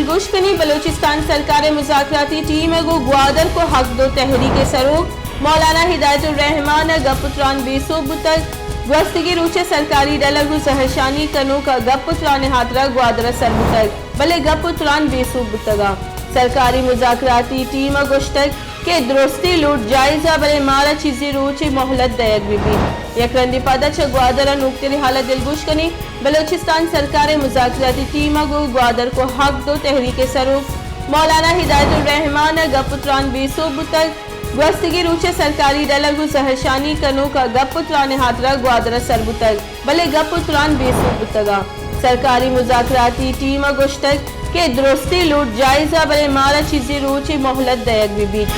گوش کنی، بلوچستان سرکار ءِ مذاکراتی ٹیم ءَ گوں گوادر کو حق دو تحریک ءِ سروک مولانا ہدایت الرحمان ءِ گپ ءُ تران بے سوب بوتگ۔ گوستگیں روچ ءَ سرکاری ڈل ءَ گوں زہرشانی کنوک ءِ گپ ءُ تران ءِ ہاترا گوادر ءَ سر بوتگ، بلے گپ ءُ تران بے سوب بوتگ اَنت۔ سرکاری مذاکراتی ٹیم ءَ گوشتگ کہ درستیں لوٹ جائز ءَ، بلے مارا چیزے روچے مہلت دئیگ بہ بیت۔ یک رندے پد ءَ چہ گوادر ءَ نوکتریں حال ءَ دلگوش کنیں۔ بلوچستان سرکار ءِ مذاکراتی ٹیم ءَ گوں گوادر کو حق دو تحریک ءِ سروک مولانا ہدایت الرحمان ءِ گپ ءُ تران بے سوب بوتگ۔ گوستگیں روچ ءَ سرکاری ڈل ءَ گوں زہرشانی کنوک ءِ گپ ءُ تران ءِ ہاترا گوادر ءَ سر بوتگ، بلے گپ ءُ تران بے سوب بوتگ اَنت۔ سرکاری مذاکراتی ٹیم ءَ گوشتگ کہ درستیں لوٹ جائز ءَ، بلے مارا چیزے روچے مہلت دئیگ بہ بیت۔